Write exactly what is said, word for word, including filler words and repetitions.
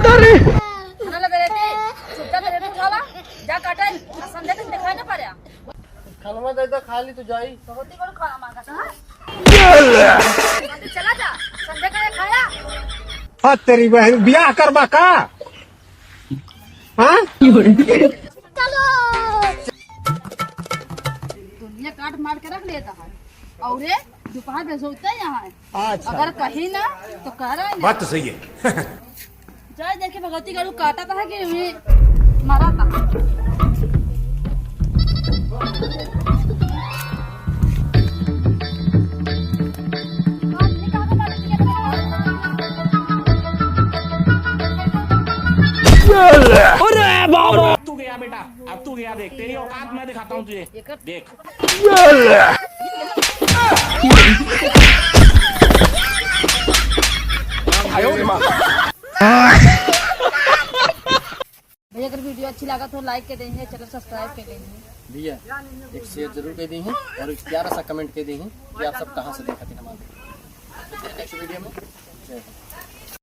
अरे! खाना लगे रहते, चुपचाप रहते, उठावा, जा काटे, संध्या तक दिखाई ना पड़े। खानवा दे दे, खा ली तो जाई। बहुत ही बड़ा खाना मांगा था, हाँ? चला जा, संध्या का खाया। हाँ, तेरी बहन, ब्याह करबा का? हाँ? दुनिया काट मार के रख लेता है। और ये दोपहर में सोते यहाँ है। अच्छा। अगर कहीं ना, तो कह रहा है ना। बात तो सही है। जाए देखे भगवती गरू काटा था कि मैं मरा था। अरे बाबा! अब तू गया बेटा, अब तू गया, देख, तेरी औकात मैं दिखाता हूँ तुझे। देख। भैया, अगर video अच्छी लागत हो, like के देंगे, channel subscribe के देंगे। भैया, एक share जरूर के देंगे और एक प्यारा सा comment के देंगे कि आप सब कहाँ से देखत हैं हमारे। Next video में। जय हिंद।